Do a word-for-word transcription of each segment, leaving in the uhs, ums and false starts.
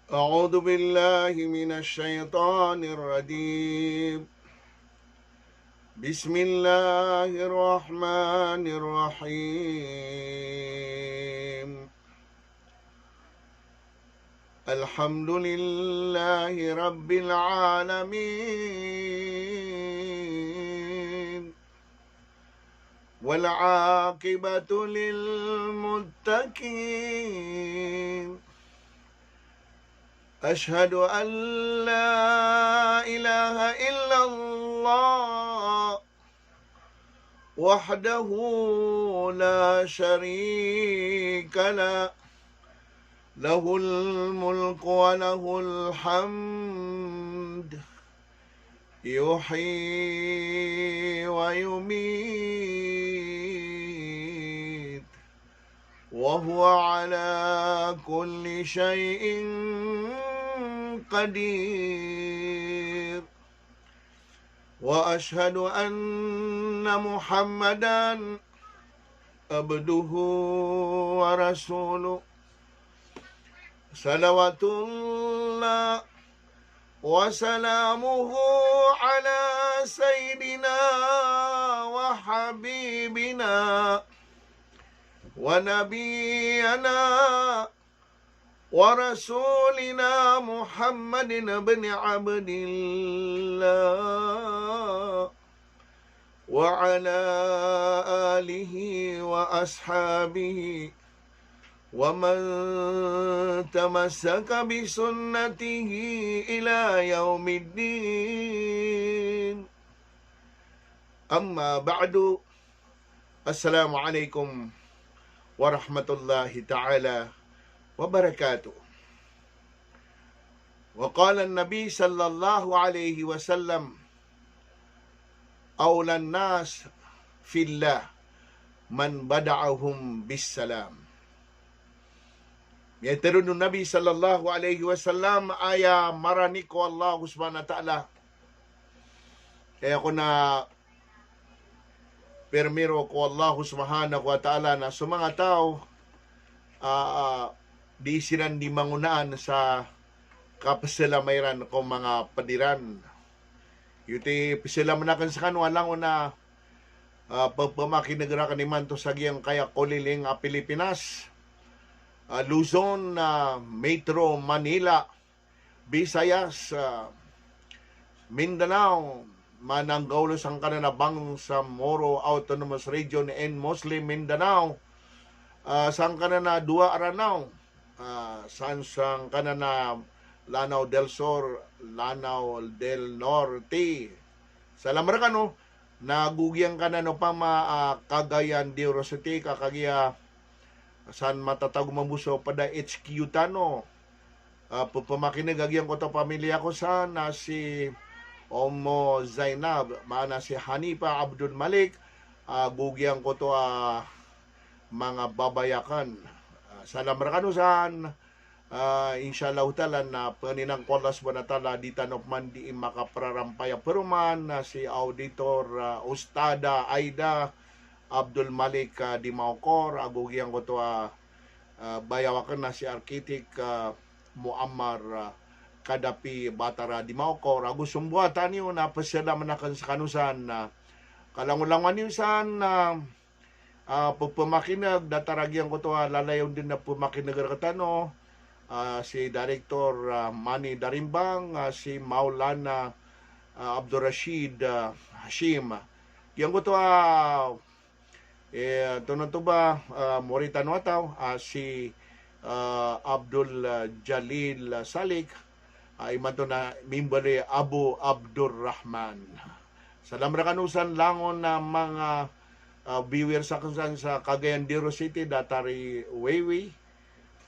أعوذ بالله من الشيطان الرجيم. بسم الله الرحمن الرحيم. الحمد لله رب العالمين. والعاقبة للمتقين. أشهد أن لا إله إلا الله وحده لا شريك له، له الملك وله الحمد، يحيي ويميت، وهو على كل شيء قدير. وأشهد أن محمدا عبده ورسوله، صلوات الله وسلامه على سيدنا وحبيبنا ونبينا ورسولنا محمد بن عبد الله وعلى آله وأصحابه ومن تمسك بسنته إلى يوم الدين. أما بعد. السلام عليكم ورحمة الله تعالى وبركاته. وقال النبي صلى الله عليه وسلم: أولى الناس في الله من بدأهم بالسلام. Miyatero o Nabi sallallahu alaihi wasallam, aya marani ko Allah subhanahu wa ta'ala, aya ko na permiro ko Allah subhanahu wa ta'ala na so manga taw a, a, di siran di mangonaan sa kapsalam iran ko manga pd iran. Giyoto i psalam akn skano a langon a, a, pphamakin'g rakn imanto sa giyangkaya koliling a Pilipinas, a, Luzon, a, Metro Manila, Visayas, a, Mindanao, Mananggaulo sangkanan a Bangsamoro Autonomous Region and Muslim Mindanao, a, sangkanan a Dowa Ranao, a, san sangkanan a Lanao del Sur, Lanao del Norte. Salam rkano, na go giyangkanan opama a Cagayan de Oro City, ka kagiya san matatago mambo so pd a H Q tano. A, pphamakin'g a giyangkoto a pamilya ko san a si Omo Zainab, maana si Hanifa Abdul Malik, a, go giyangkoto a manga babay akn. A, salam rkano san. A, insha Allahu ta'ala na pninang ko Allah subhanahu wa ta'ala di tano pman di makaprarampay a paroman, a, si Auditor, a, Ustada Aida Abdul Malik, a, Dimaokor, ago giyangkoto a, a, bayaw akn a si Arkitik, a, Muammar, a, Kadapi Batara Dimaokor, ago so mbowatan iyo na psalam akn skano san, a, kalangolangon iyo san, a, a, pphamakin'g, datar a giyangkoto a lalayon dn a pphamakin'g rktano, a, si Director, a, Manny Darimbang, a, si Maulana, a, Abdul Rashid, a, Hashim. Giyangkoto a, e, tonaa oto ba, a, morit tano a taw, a, si, a, Abdul, a, Jalil, a, Salik, a, imanto na mimbaloy a Abu Abdurrahman. Salam rkano san langon a manga, a, viewers akn san sa Cagayan de Oro City, datar i Weiwei,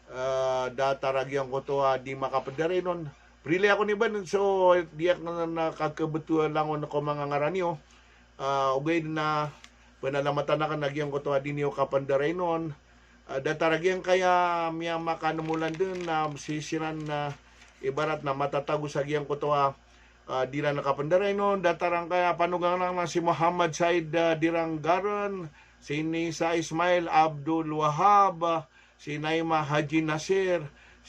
a, datar a giyangkoto a di makapndarainon. Prilai ako ni ban, so di akn kakhabtowan langon ko manga ngaran iyo. A, ogaid na pnalamatan akn a giyangkoto a di niyo kapndarainon. A, datar a giyangkaya miyamakanomolan dn na si siran na ibarat na matatago sa giyangkoto a, a, di ran kapndarainon, datar angkaya panogang na si Muhammad Said, a, Diranggaran, si Nisa Ismail Abdul Wahab, si Naima Haji Nasir,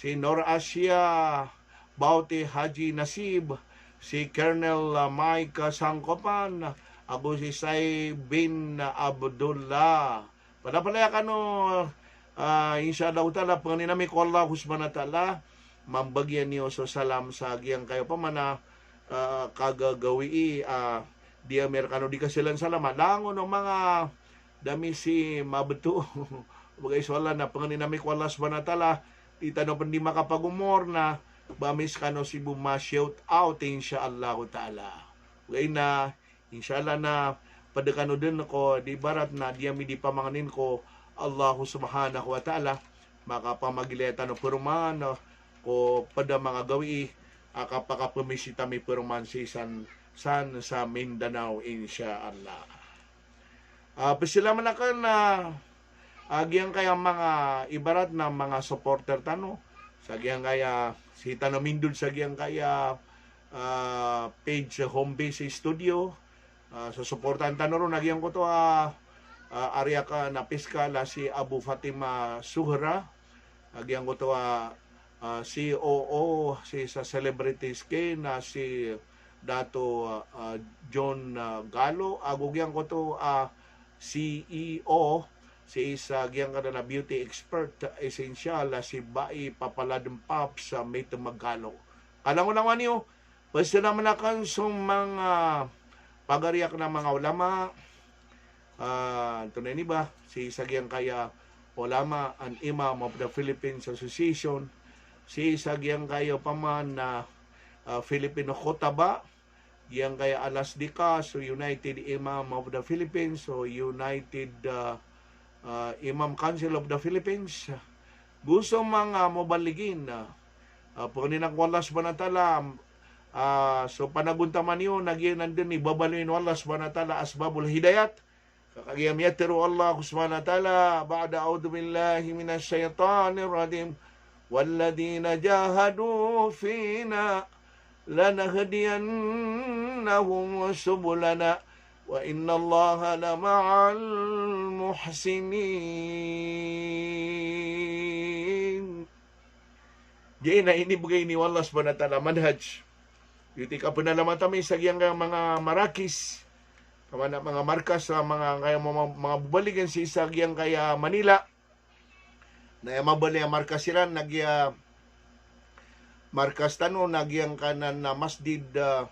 si Nur Asia Bauti Haji Nasib, si Colonel, ah, Mike Sangkopan, ago si Sai bin Abdullah. Palapalaya kano, ah, insha Allahu ta'ala, pangnin ami ko Allah subhanahu wa ta'ala, mambagian iyo so salam sa giyangkaya pamana, ah, kagagawii, ah, di ami rkano di kasilan salam, ah, langon o manga da ami si mabeto. Bagay so Allah na pangnin ami ko Allah subhanahu wa ta'ala, di tano pn di makapagomor na ba ami skano si bo ma-shout out, insha Allahu ta'ala. Bagay na, insha Allah na pd kano dn ko di ibarat na di ami di pamangnin ko Allah subhanahu wa ta'ala, makapamagilaya tano paroman ko pd a manga gawii a kapakapamisita ami paroman si san, san sa Mindanao, insha Allah. Ah, pzalaman akn na, ah, giyangkaya manga ibarat na manga supporter tano, sa giyangkaya, sii tano mindod sa giyangkaya, ah, page Home Base Studio, ah, so suportaan tano ron a giyangkoto a, ah, ari akn a piskal a si Abu Fatima Suhra, a giyangkoto a, ah, C O O sii sa Celebrity Skin, ah, si Dato, ah, John, ah, Galo, ago giyangkoto a C E O sii sa giyangkanan a beauty expert essential, ah, si Bai Papaladen Paps, ah, Mite Magalo. Kalangolangon iyo, pzalaman akn so manga pagari akn a manga ulama, ah, antonaa ini ba, sii sa giyangkaya ulama and imam of the Philippines Association, sii sa giyangkaya paman na, ah, Filipino Khutaba, giyangkaya Alasdika, so United Imam of the Philippines, so United, ah, ah, Imam Council of the Philippines, go so manga muballighin, ah, ah, pangnin akn ko Allah subhanahu wa ta'ala, ah, so panagontaman iyo na giyanan dn i babaloyin o Allah subhanahu wa ta'ala asbabul hidayat, ka kagiya miyatharo o Allah subhanahu wa ta'ala, ba'da a'udhu billahi minash shaytanir rajim, "Walladhina jahadu fina lanahdiyannahum subulana wa innallaha lama'al muhsinin." Giya na inibgay niyo o Allah subhanahu wa ta'ala manhaj. Giyoto i kapnalamat ami sa giyangkaya manga marakis, ka mana manga markas, ah, manga kaya manga, manga bubaligin sii sa giyangkaya Manila. Na aya mabaloy a markas iran na giya markas tano na giyangkanan a Masjid, ah,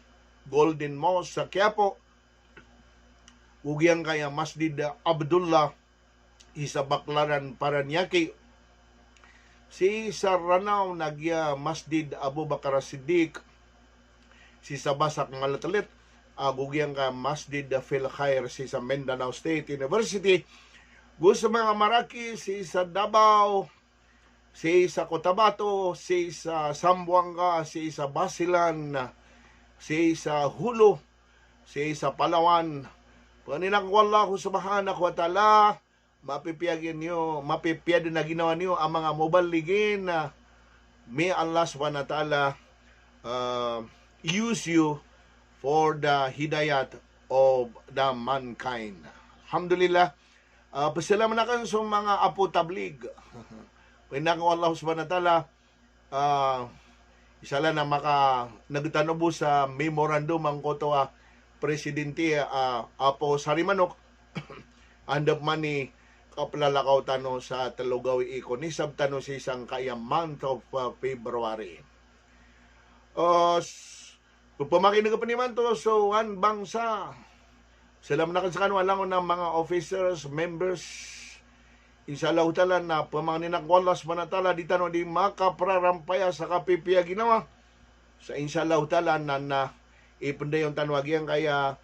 Golden Mosque sa Quiapo, go giyangkaya Masjid, ah, Abdullah sii sa Baclaran, Parañaque. Sii sa Ranao na giya Masjid Abu Bakar As-Siddiq sii sa Basak Maletlet, ago giyangkaya Masjid Fil Khair sii sa Mindanao State University. Go so manga marakis sii sa Davao, sii sa Cotabato, sii sa Zamboanga, sii sa Basilan, sii sa Jolo, sii sa Palawan. Pangnin akn ko Allah subhanahu wa ta'ala, mapipiya dn a ginawa niyo, mapipiya dn a ginawa niyo a manga muballighin, ah, may Allah subhanahu wa ta'ala, ah, use you for the hidayat of the mankind. Alhamdulillah. Ah, pzalaman akn so manga apo tablig. Pangnin akn ko Allah subhanahu wa ta'ala, ah, isa la na maka, nagtano bo sa memorandum angkoto a presidente, ah, Apo Sarimanok, anda pman i kaplalakaw tano sa tlo gawii ko nisab tano sii sangkaya month of, ah, February. Ah, s-, Pamakineg pn imanto so One Bangsa. Salaman akn skano a langon a manga officers, members. Insha Allahu ta'ala na pamangnin akn ko Allah subhanahu wa ta'ala di tano di makaprarampaya sa kapipiya ginawa. Sa insha Allahu ta'ala na, na ipndayon tano a giyangkaya,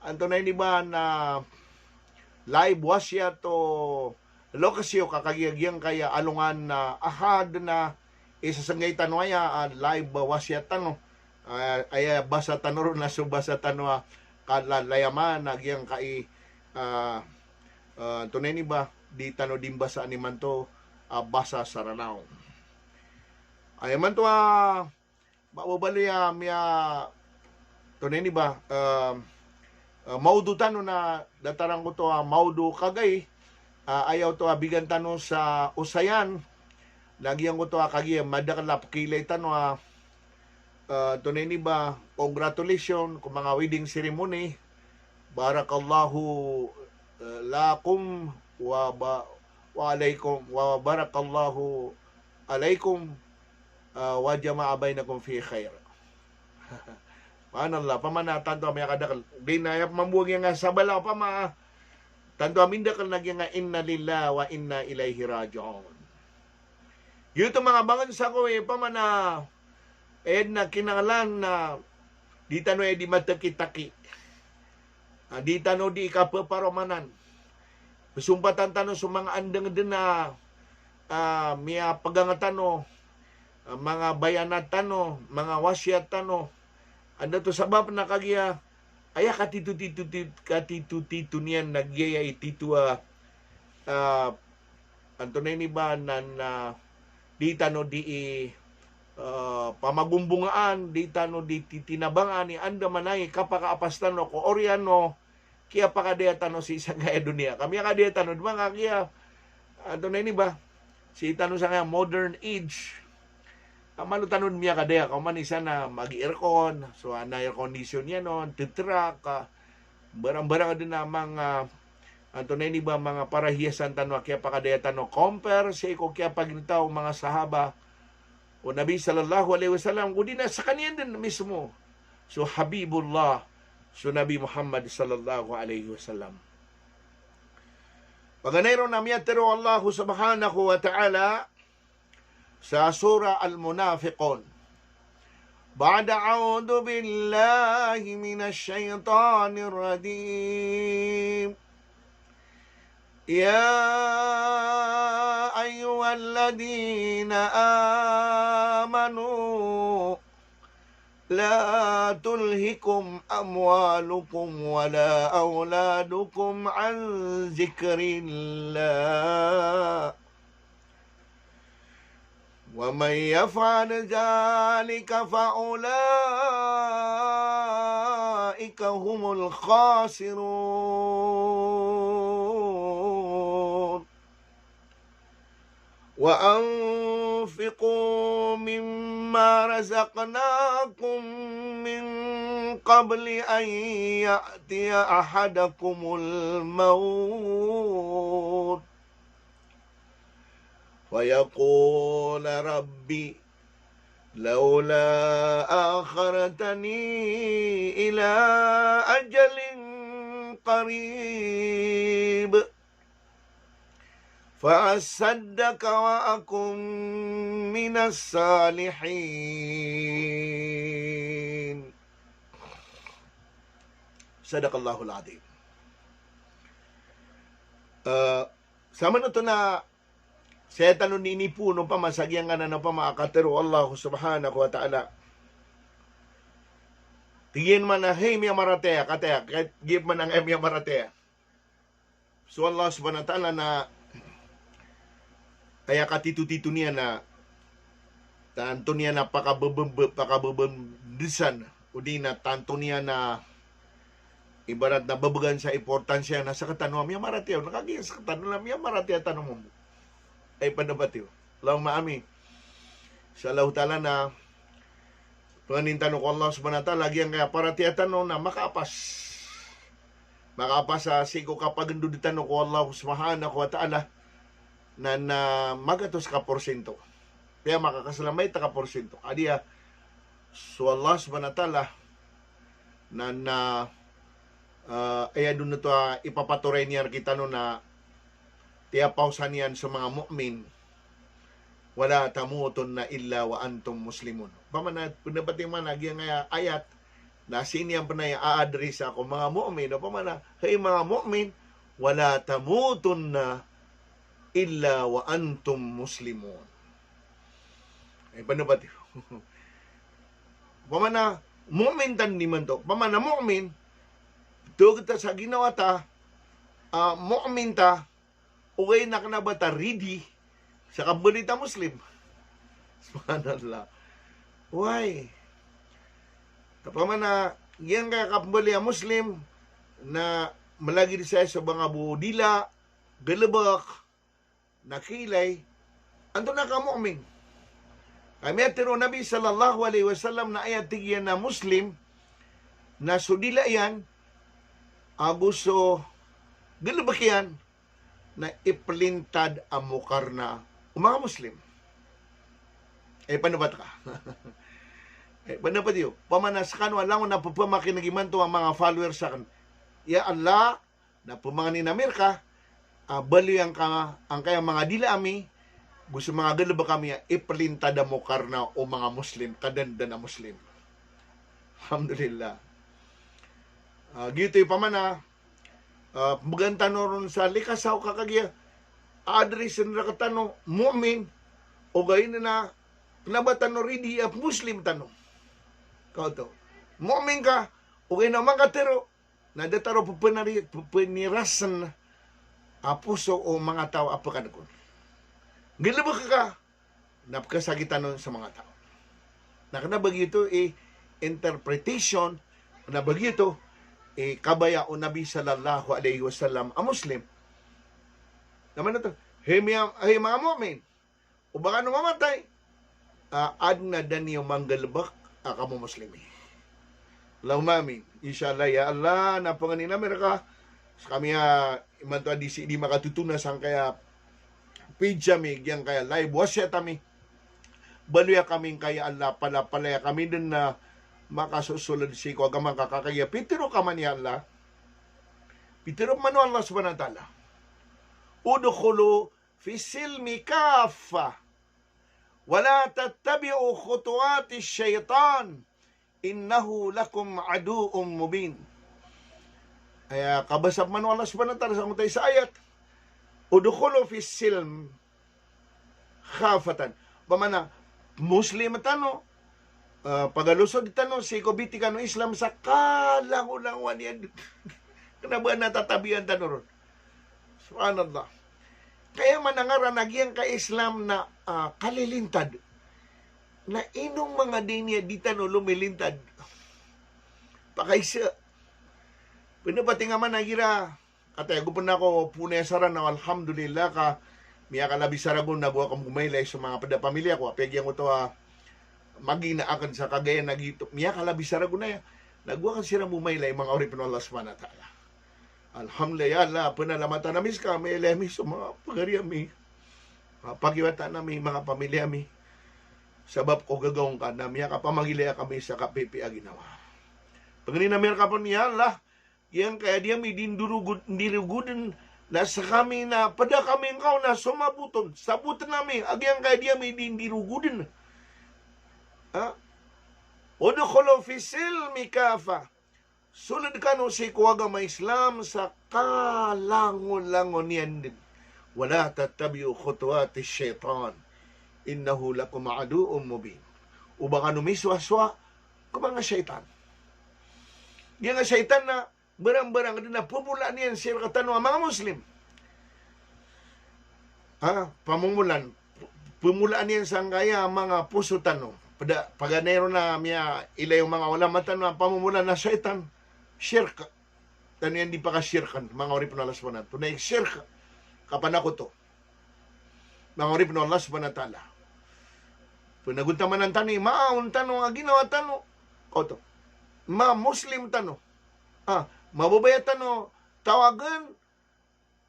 antonaa ini ba, na live wasiyat o lokasiyo ka kagiya giyangkaya alongan na Ahad na isasanggay tano aya a live wasiyat tano. Ah, aya basa tano ron na so basa tano a kalalayaman a giyangkai, ah, ah, antonaa ini ba, di tano di mbasaan imanto a basa sa Ranao. Aya imanto a ba, babaloy a miya, antonaa ini ba, ah, ah, mawdo tano na datar angkoto a mawdo kagai, ah, aya oto a bigan tano sa osayan, Na giyangkoto a kagiya madakl a pkhailay tano a, ah, antonaa ini ba, congratulation ko manga wedding ceremony. Barakallahu, eh, lakum wa ba-, wa alaikum, wa barakallahu alaikum, ah, wa jama'a bainakum fi khair. Subhanallah, opama na tanto a miyakadakl. Di na aya mambo giyangkai a sabala, opama tanto a mindakl na giyangkai a inna lillahi wa inna ilaihi raji'un. Giyoto manga bangnsa ko, eh, opama na, eh, na kinanglan na di tano, eh, di matakitaki. Ah, di tano di kapaparomanan. Psompatan tano so manga andang dn a, ah, miyapegang tano, ah, manga bayanat tano, manga wasiyat tano. Anda oto sabap na kagiya aya katitotito, katitotito niyan na giyaya i tito a, ah, antonaa ini ba, na, na di tano di i, ah, pamagombongaan, di tano di titinabangan i andamanaya i kapakaapas tano ko oriyan o kiyapakadaya tano sii sangkaya doniya. Ka miyakadaya tano dn manga giya, antonaa ini ba, sii tano sangkaya modern age. Ka malo tano dn miyakadaya, ka oman isa na mag-aircon, so ana air condition iyan on, tetrak, ah, barang-barang dn a manga, antonaa ini ba, manga parahiyasan tano a kiyapakadaya tano compare sii ko kiyapagintaw o manga sahaba o Nabi sallallahu alaihi wasallam, odi na skaniyan dn mismo so Habibullah, so Nabi Muhammad sallallahu alaihi wasallam. Paganay ron na miyatharo o Allah subhanahu wa ta'ala sa Surah Al-Munafiqun. بعد أعوذ بالله من الشيطان الرجيم. يا أيها الذين آمنوا لا تلهكم أموالكم ولا أولادكم عن ذكر الله ومن يفعل ذلك فأولئك هم الخاسرون. وأنفقوا مما رزقناكم من قبل أن يأتي أحدكم الموت فيقول رب لولا أخرتني إلى أجل قريب فأصدق وأكن من الصالحين. صدق الله العظيم. Eh, samanoto na saya tano di inipoon opama sa giyangkanan opama a katharo o Allah subhanahu wa ta'ala. Tig iyan man a, hay miyamaratiyaya, kataya, giya man angkaya miyamaratiyaya. So Allah subhanahu wa ta'ala na aya katitotito niyan na tanto niyan a pakabebem-, pakabebemdesan, odi na tanto niyan a ibarat na bebegan sa importansya na sktano a miyamaratiyaya, na kagiya sktano na miyamaratiyaya tano mambo. Ay, padapat iyo. Allahumma amin. Insha Allah ta'ala na pangnin tano ko Allah subhanahu wa ta'ala, giyangkaya paratiyaya tano na makaapas. Makaapas a sii ko kapagendod tano ko Allah subhanahu wa ta'ala na, na magatos ka porsyento. Kaya makakaslamay ta ka porsyento. Adi a, so Allah subhanahu wa ta'ala na, na, ah, aya dn oto a ipapatoray niyan rkitano na tiyapaw sa niyan so manga mu'min, "Wala tamutunna illa wa antum muslimun." Opama na, pndapat iyan man a giyangkaya ayat na sii niyan pn aya a-address ko manga mu'min. Opama na, hay manga mu'min, "Wala tamutunna illa wa antum muslimun." Ay, pndapat iyo. Opama na mu'min ta nimanto. Opama na mu'min, tog ta sa ginawa ta, ah, mu'min ta, ogaid na kna ba ta ready sa kambaloy ta Muslim. Subhanallah. Why? Opama na giyangkaya kambaloy a Muslim na malagid saya so manga bo dila, galbk, na khailay, Antonaa ka mu'min? Ka miyatharo o Nabi sallallahu alaihi wasallam na aya tig iyan a Muslim na so dila iyan ago so galebek iyan na iplintad a mukarna o manga Muslim. Ay, panapat ka. Ay, panapat iyo. Pamana sekano a langon a pepamakineg imanto a manga followers aken. Ya Allah, na pemangnin ami reka a baloy angka, angkaya manga dila ami, go so manga galebek ami a iplintad a mukarna o manga Muslim, kadandan a Muslim. Alhamdulillah. Ah, giyoto i pamana, ah, pemegan tano ron sa likasaw ka kagiya, address en rektano, mu'min, ogaid na kena ba tano ridi a Muslim tano. Kaoto. Mu'min ka, ogaid na manga tero, na da tano pepenari-, pepenirasen a poso o manga taw a pekaneg on. Galebek ka, na pekasakit tano so manga taw. Na kena ba giyoto i interpretation, kena ba giyoto i kabaya o Nabi sallallahu alaihi wasallam a Muslim. Na maana oto, hay miya-, hay manga mu'min, o ba kano mamatay a aden a da niyo manggalebek a kamomuslimi. Allahumma amin. Insha Allah, ya Allah, na pangnin ami reka, sekami a imanto a di si di makatotona sangkaya page ami, giyangkaya live wasiyat ami. Baloya kami ngka ya Allah, palapalaya kami den na makasosoled sii ko agama ngka, ka kagiya pitero ka man ya Allah. Pitero man o Allah subhanahu wa ta'ala, "Udkhulu fis silmi kaffah, wa la tattabi'u khutuwatis syaitan, innahu lakum aduwwum mubin." Aya kabasa man o Allah subhanahu wa ta'ala sangkoto a isa a ayat, "Udkhulu fis silm kaffatan." Pamana, Muslim tano, ah, pagalosod tano sii ko bitikan o Islam sa kalangolangowan iyan. Kena ba na tatabian tano ron. Subhanallah. Kaya manangaran a giyangkai a Islam na, ah, kalilintad. Na ino manga di niyan di tano lomilintad? Pakaisa. Pena pati nga man a gira, kataya go pen ako pona saran na, alhamdulillah, ka miyakalabi sa ragon ago aken bo mailay so manga ped a pamilya ko, apiya giyangkoto a magina aken sa kagaya na giyoto, miyakalabi sa ragon aya. Na ago aken siran bo mailay, manga oripen o Allah subhanahu wa ta'ala. Alhamdulillah, ya Allah, penalamatan ami seka, mailay ami so manga pagari ami, manga pagiwatan ami, manga pamilya ami. Sabap ko gagaw ngka na miyakapamagilaya kami sa kapipiya a ginawa. Pangnin ami reka pen, ya Allah, giyangkaya di ami di ndirogod-, ndirogoden, na sekami na peda kami ngka on na somabot on, saboten ami a giyangkaya di ami di ndirogoden. Ha? Udkhulu fis silmi kaffah. Soled kano sii ko agama Islam sa kalangolangon iyan den. "Wa la tattabi'u khutuwatis syaitan, innahu lakum aduwwum mubin." O ba kano misowasowa ko manga shaitan. Giyangkai a shaitan na barangbarang den a pemolaan iyan sii rektano a manga Muslim. Ha, pamomolaan, pemolaan iyan sangkaya manga poso tano. Peda, paganay ron a miyailay o manga ulama tano a pamomolaan a shaitan, shirk. Tano iyan di pakashirken, manga oripen o Allah subhanahu wa ta'ala. Tonaa i shirk? Kapanakoto. Manga oripen o Allah subhanahu wa ta'ala. Penagontamanan tano i maana tano a ginawa tano. Kaoto. Ma-Muslim tano. Ah, mababaya tano tawagen,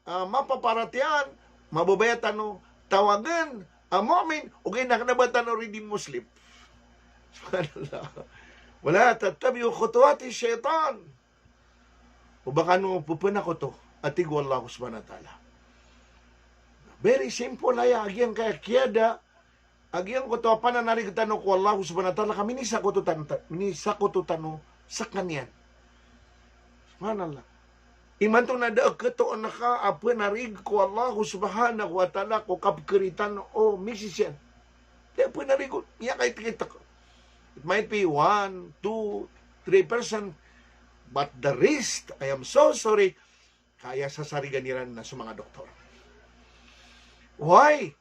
ah, mapaparatiyaya, mababaya tano tawagen a mu'min, ogaid na kena ba tano ridi Muslim. Subhanallah. "Wa la tattabi'u khutuwatis syaitan." O ba kano pepenakoto, a tig o Allah subhanahu wa ta'ala. Very simple aya, a giyangkaya kiyada, a giyangkoto a pananarig tano ko Allah subhanahu wa ta'ala, ka minisakoto tano, minisakoto tano sekaniyan. Subhanallah. Imanto na da a ketoon ka a penarig ko Allah subhanahu wa ta'ala ko kapekeritan o misisan. Di a penarig on, miyakaitekaitek. It might be one, two, three percent, but the rest, I am so sorry, kaya sasarigan iran na so manga doktor. Why?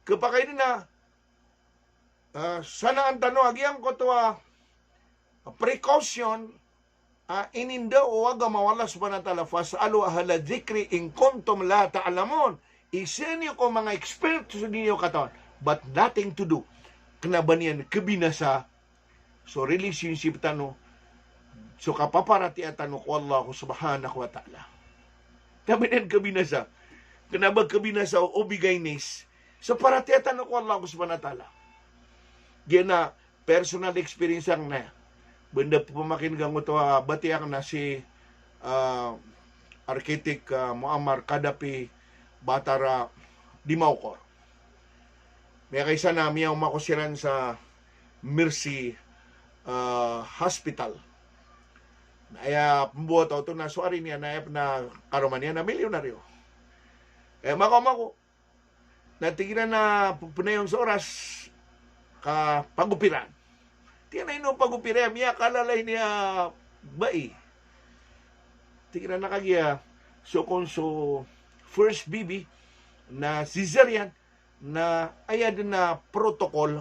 Kepakay den a, ah, sanaan tano a giyangkoto a precaution a ininda o agama o Allah subhanahu wa ta'ala, "Fas'alu ahla dhikri in kuntum la ta'lamun." Isa niyo ko manga expert so di niyo katawan. But nothing to do. Kena ba niyan kebinasa so relationship tano, so kapaparatiyaya tano ko Allah Subhanahu wa Ta'ala. Kena ba niyan kebinasa. Kena ba kebinasa o obigainis so paratiyaya tano ko Allah Subhanahu wa Ta'ala. Giya na personal experience ang na. Benda pemakin gango to, ah, batiya na si, ah, architect, ah, Muammar Gaddafi batara di maokor. Miyakaisa na miyaoma ko siran sa Mercy, ah, Hospital. Na aya pembowata oto na so ari niyan na aya pena karoma niyan na milyonaryo. Eh, mako, mako. Na tig iran na p-, penayon so oras ka pagopiraan. Tig iran na ino pagopira, miyakalalay niya bai. Tig iran na kagiya so kon so first baby na cesarean, na aya den a protocol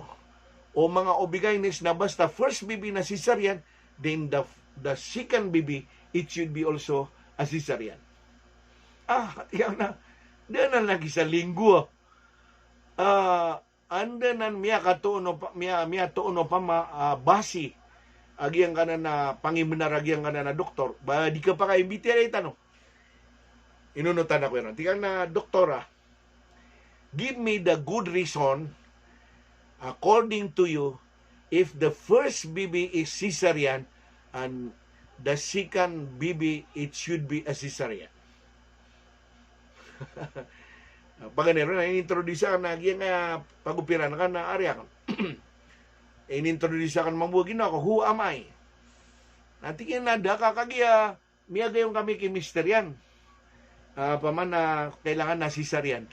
o manga obigainis na basta first baby na cesarean, then the, the second baby, it should be also a cesarean. Ah, tig iyan na, da anan lagi sa linggo. Ah, anda nan miyakatoon o pa-, miya-, miyatoon o pama, ah, basi a giyangkanan a pangibenar a giyangkanan a doktor. Ba di kapakaimbitiyarai tano. Inonotan ako iran. Tig iyan na, "Doktor, ah, give me the good reason, according to you, if the first baby is cesarean and the second baby, it should be a cesarean." Paganay ron, na inintroduce aken na giyangkaya pagopiraan ka na ari aken. Inintroduce aken mambo a ginawa ko, "Who am I?" Na tig iyan na, "Da ka kagiya miyagayon kami ki mister iyan. Ah, opama na kailangan na cesarean."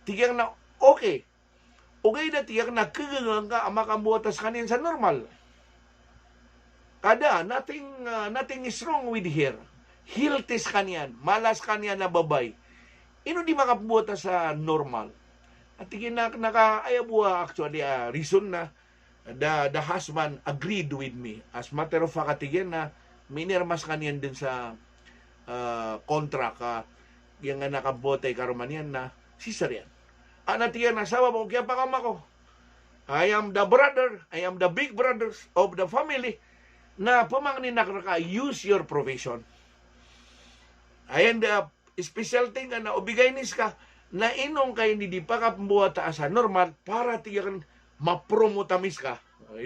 Tig iyan na, "Okay." Ogaid a tig iyan na kegengan ka a makambowata sekaniyan sa normal. Ka da, nothing, ah, nothing is wrong with her. Healthy sekaniyan, mala sekaniyan a babay. Ino di makambowata sa normal? A tig iyan na, na ka, aya bo a actually, ah, reason na, the, the husband agreed with me. As matter of fact, a tig iyan na, minirma sekaniyan den sa, ah, contract a giyangkanan a kambowata i karoma niyan na cesarean. A na tig iyan na sabap ko kiyapakaoma ko, I am the brother, I am the big brother of the family. Na pamangnin aken reka, use your profession. Ayan da special thing ka na obigainis ka, na ino ngka ini di pakambowata sa normal, para tig iyan ma-promote ami seka.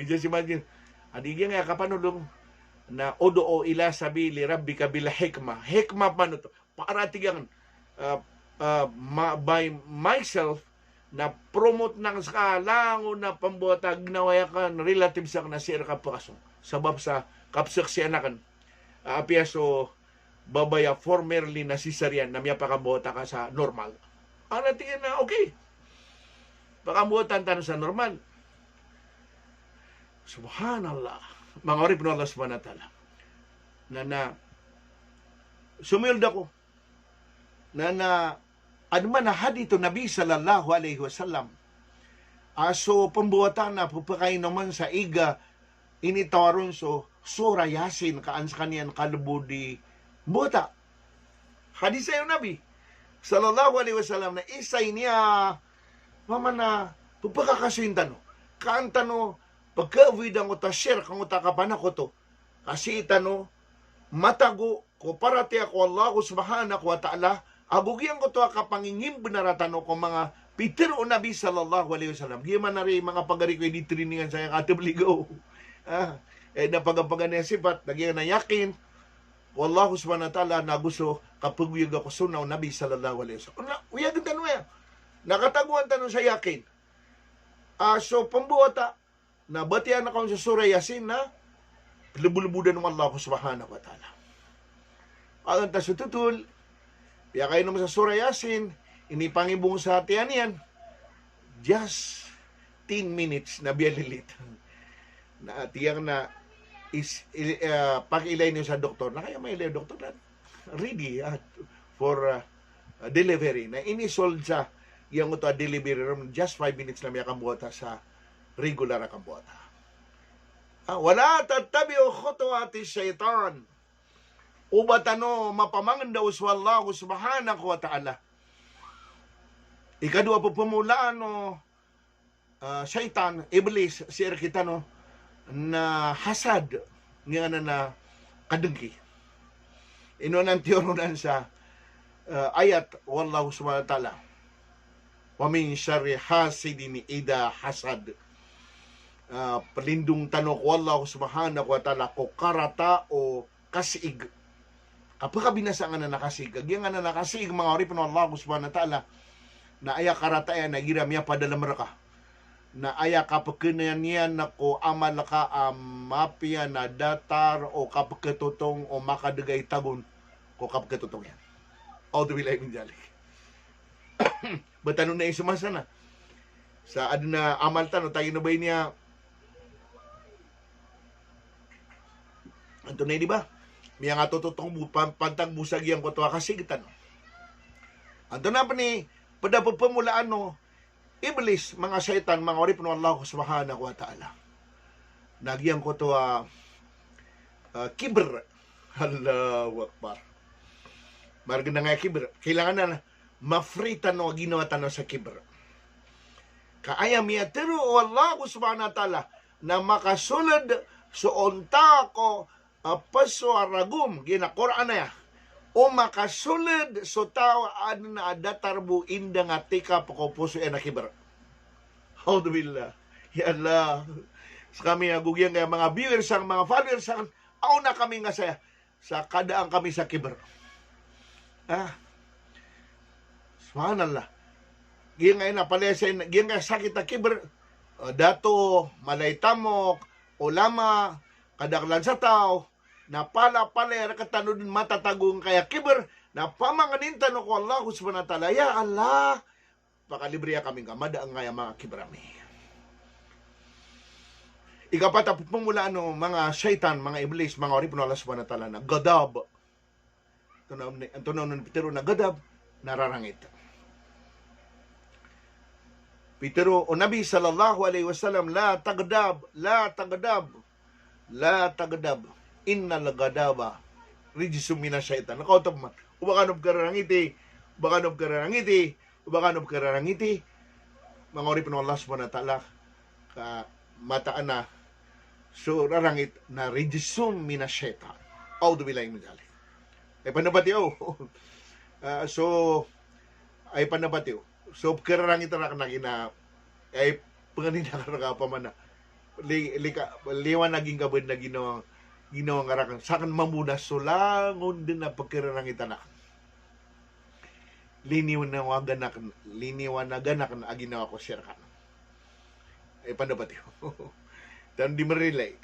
Just imagine. A di giyangkaya kapanolong na, "Ud'u ila sabili rabbika bil hikmah." Hikmah pman oto. Para tig iyan, ah, ah, ma-, by myself, na promote aken seka langon a pambowata a ginawai aken, relatives aken a sii reka pekasong. Sabap sa kapsaksian aken a apiya so babay a formerly na cesarean na miyapakambowata ka sa normal. A na tig iyan na, okay. Pakambowataan tano sa normal. Subhanallah. Manga oripen o Allah Subhanahu wa Ta'ala. Na, na, somiyold ako. Na, na, aden man a hadith o Nabi sallallahu alaihi wasallam a so pembowata na pepekainomen sa ig a initawar on so Surah Yasin, ka an sekaniyan kalebod i mbowata. Hadith aya o Nabi sallallahu alaihi wasallam na isa ini a, opama na, pepekakasoyin tano. Ka an tano pekavoid angkoto a shirk, angkoto a kapanakoto. Ka sii tano matago ko paratiyaya ko Allah Subhanahu wa Ta'ala, ago giyangkoto a kapangingimbenar tano ko manga pitero o Nabi sallallahu alaihi wasallam. Giya man ari manga pagari ko i di trainingan saya ka tabligh o. Ah, eh, na pagapaganay a sipat, na giya na yakin ko Allah Subhanahu wa Ta'ala, na go so kapagoyaga ko sunnah o Nabi sallallahu alaihi wasallam. Na, oyagen tano aya. Na katagoan tano sa yakin a so pembowata na batiyaan ka on so Surah Yasin na lebolebodan o Allah Subhanahu wa Ta'ala. Alantas so totol, piyakainom sa Surah Yasin, inipangibong sa tiyan iyan, just ten minutes na biyalilit. Na tig iyan na is, i-, eh, pakiilay niyo sa doktor. Na kaya mailay o doktor na ready, ah, for, ah, delivery. Na inisold sa giyangkoto a delivery room, just five minutes na miyakambowata sa regular a kambowata. Ah, "Wala tattabi'u khutuwati shaytan." Oba tano mapamangendaw so Allah Subhanahu wa Ta'ala. Ikadowa a pepemolaan o, ah, shaytan, Iblis, sii rekitano na hasad, giyangkanan a kadengki. Ino anan tiyoronan sa, ah, ayat o Allah subhanahu wa ta'ala, "Wa min sharri hasidin idha hasad." Ah, pelindong tano ko Allah subhanahu wa ta'ala ko karata o kasiig. Kapekabinasa angkanan a kasiig. Giyangkanan a kasiig, manga oripen o Allah subhanahu wa ta'ala, na aya karata iyan na igira miyapadalem reka, na aya kapekenan iyan ko amal ka a mapiya na datar o kapeketotong o makadegay tagon ko kapeketotong iyan. A'udhu billahi min dhalik. Ba tano na isomasa na sa aden a amal tano, tayo na ba ini a Antonaa i di ba? Miyangatototong bo, pan-, pantag bo sa giyangkoto a kasiig tano. Antonaa pen i ped a pepemolaan o Iblis, manga shaytan, manga oripen o Allah subhanahu wa ta'ala, na giyangkoto a, ah, kibr. Allahu Akbar. Maregen angkaya kibr. Kailangan na ma-free tano a ginawa tano sa kibr. Ka aya miyatero o Allah subhanahu wa ta'ala na makasoled so onta ko a peso a ragom, giya na Qur'an aya. O makasoled so taw a aden a datar bo indang a tikap ko poso iyan a kibr. A'udhu billah. Ya Allah. Sekami ago giyangkaya manga viewers aken, manga followers aken, aw na kami nga saya sa kadaan kami sa kibr. Ah. Subhanallah. Giyangkaya na palaya sa in-, giyangkaya sakit a kibr. Ah, dato, mala i tamok, ulama, kadakelan sa taw, na palapalaya rektano den matatago angkaya kibr, na pamangenin tano ko Allah subhanahu wa ta'ala, "Ya Allah, pakalibriya kami ngka, mada angkaya manga kibr ami." Ikapat a pepemolaan o manga shaytan, manga Iblis, manga oripen o Allah subhanahu wa ta'ala, na gadab. Antonaa, antonaa on pitero na gadab, na rarangit. Pitero o Nabi sallallahu alaihi wasallam, "La taghdab, la taghdab, la taghdab. Innal ghadaba rijsun minash shaitan." Kaoto man. O ba kano pekerarangiti, o ba kano pekerarangiti, o ba kano pekerarangiti. Manga oripen o Allah subhanahu wa ta'ala, ka mataan a so rarangit na rijsun minash shaitan. A'udhu billahi min dhalik. Ay pandapat iyo. Ah, so, ay pandapat iyo. So, pekerarangit raken a gina, ay pengenin aken reka opama na li-, lika, liwanagi ngka bo den a ginawa, ginawa nga raken. Saken mambo na so langon den a pekerarangit aken. Liniwanagan aken, liniwanagan aken a ginawa ko sii rekano. Ay pandapat iyo. Tan di merilay.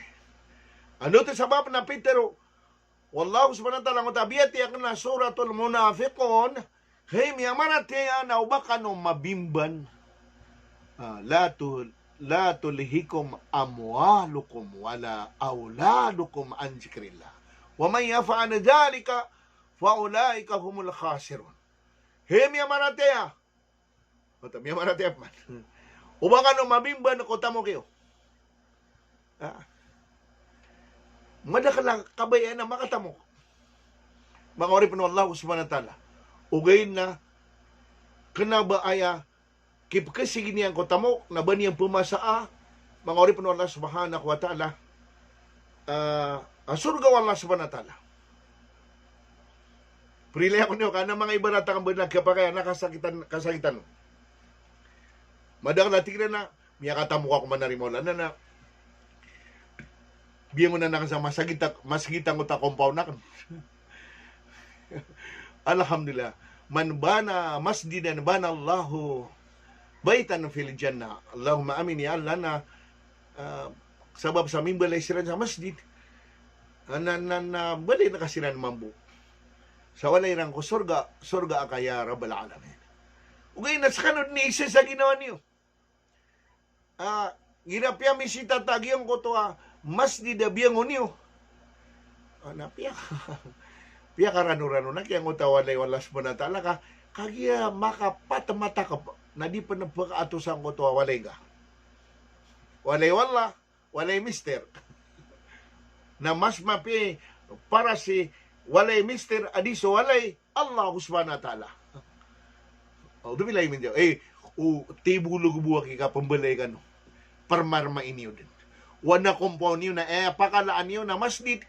Ano to sabap na pitero o Allah subhanahu wa ta'ala, angkoto a biyatiya aken a Suratul Munafiqun, hay miyamaratiyaya, na o ba kano mabimban. Ah, la tu-, la tulhikum amwalukum wala awladukum an zikrillah. Wa man yaf'al dhalika fa ulaika humul khasirun. Hay miyamaratiyaya, Oto, miyamaratiyaya pman. O ba kano mabimban ko tamok iyo. Ah. Madakel a kabayaan a makatamok. Manga oripen o Allah subhanahu wa ta'ala. Ogaid na kena ba aya kipekesigi niyan ko tamok, na ba niyan pemasaa, manga oripen o Allah subhanahu wa ta'ala, ah, a sorga o Allah subhanahu wa ta'ala. Perilaya ko niyo ka na manga ibarat aken ba na kiyapakay a na kasakitan, kasakitan. Madakel a tig iran a miyakatamok ako manarima olan na, na biyangonan aken sa masgit a, masgit angkoto a compound aken. Alhamdulillah. Man bana masjidan banallahu baitan fil jannah. Allahumma amin ya Allah. Na, ah, sabap sa mimbalay siran sa masjid, ah, na, na, na balay na ka siran mambo sa walay iran ko sorga, sorga aka ya Rabbal Alamin. Ogaid na sekano den i isa sa ginawa niyo. Ah, igira piyamisita ta giyangkoto a masjid a biyangon iyo. Ah, na piya-, piyakarano-rano na giyangkoto a walay o Allah subhanahu wa ta'ala ka, kagiya makapat a matakep na di pen pekaatos angkoto a walay ngka. Walay o Allah, walay mister. Na mas mapiya i para si walay mister a di so walay Allah subhanahu wa ta'ala. A'udhu billahi min dzalik. Eh, o tibolog bo aki ka pembalay kano. Permarma ini o den. Wana compound iyo na, eh, pakalaan iyo na masjid.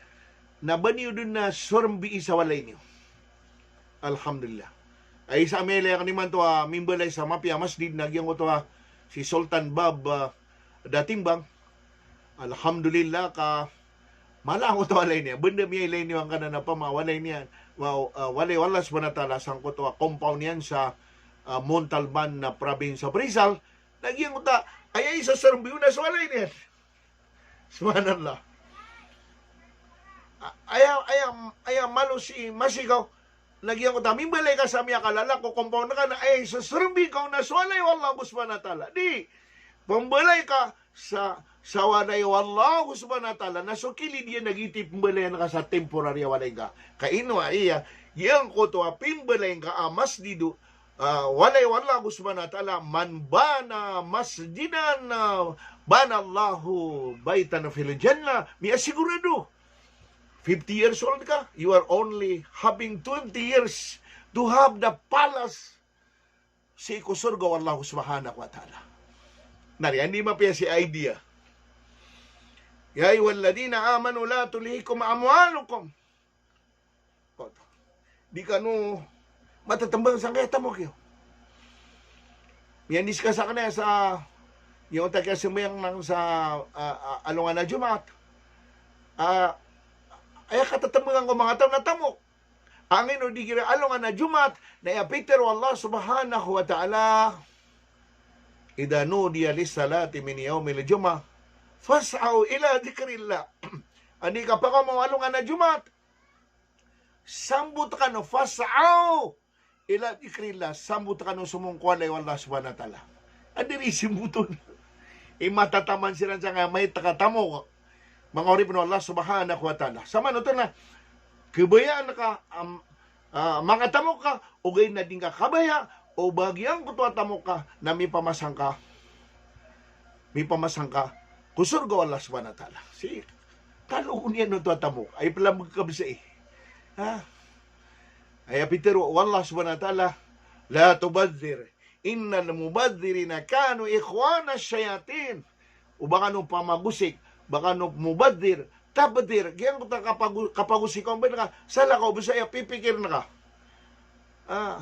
Na ba niyo den na sorembi sa walay niyo. Alhamdulillah. Ay sa mele ako niman to, ah, mimbalay sa mapiya masjid na giyangkoto, ah, si Sultan Bab, ah, Datimbang. Alhamdulillah ka mala angkoto walay niyan. Benda miyailay niyo angkanan a pama walay niyan. Wa-, ah, walay o Allah subhanahu wa ta'ala sangkoto a compound iyan sa, ah, Montalban na province of Rizal. Na giyangkoto a, aya isa sorembi on na so walay niyan. Subhanallah. A-, aya, aya, aya malo si Masigaw. Na giyangkoto a mimbalay ka sa miyakalala ko compound ka na aya isa sorembi ka on na so walay o Allah subhanahu wa ta'ala. Di, pembalay ka sa, sa walay o Allah subhanahu wa ta'ala, na so kilid iyan na giyoto i pembalayan ka sa temporary a walay ngka. Ka ino aya, giyangkoto a pembalay ngka a masjid o, ah, walay o Allah subhanahu wa ta'ala, "Man bana masjidan, ah, bana Allahu baitan fil jannah." Miyasigurado. Fifty years old ka, you are only having twenty years to have the palace sii ko sorga o Allah subhanahu wa ta'ala. Na aya niyan mapiya si idea. "Ya ayyuhalladhina amanu la tulhikum amwalukum." Di kano matatembang sangkaya tamok iyo. Miyandiskas akn aya sa, iyo ta kiyasambayang nan sa, ah, ah, alongan a Jumaat. Ah, aya katatembangan ko manga taw na tamok. Angin o di kira alongan a Jumaat, na aya pitharo o Allah subhanahu wa ta'ala, "Idha nudiya lis-salati min yawmil jumu'ah, fas'aw ila dhikrillah." Anda i kapakaoma o alongan a Jumaat, sambot kano, "Fas'aw ila dhikrillah," sambot kano somong ko walay o Allah subhanahu wa ta'ala. Anda i sambot on? I matataman siran sangkaya maito ka tamok. Manga oripn o Allah subhanahu wa ta'ala. Samanoto na kabayaan ka, am, ah, makatamok ka, ogaid na di ngka kabaya o ba giyangkoto a tamok ka na mipamasang ka, mipamasang ka ko sorga o Allah subhanahu wa ta'ala. Sii, talo ko niyan oto a tamok. Ay pelambeg ka bes ai. Ha? Aya pitharo o Allah subhanahu wa ta'ala, "La tubadhdhir, innal mubadhdhirina kanu ikhwana shayatin." O ba kano pamagosik, ba kano mubadhdhir, tabdhir, giyangkoto a kapago-, kapagosik o mbanan ka, salakaw bes aya pipikirn ka. Ah.